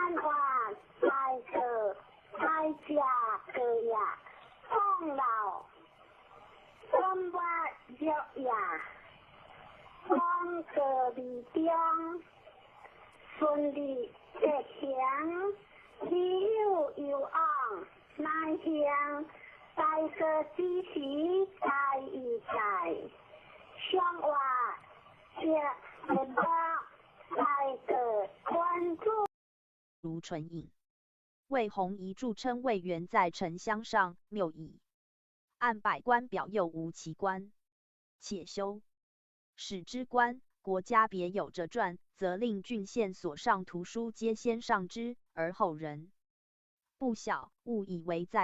万华大个大家各业功劳，本末若也，广告未中，顺利执行，理有攸往，乃向大哥支持大义在，上话接节目大哥关注。如纯影。魏弘仪著称魏源在丞相上谬矣。按百官表又无其官，且修史之官，国家别有着传，则令郡县所上图书皆先上之，而后人不晓，误以为在。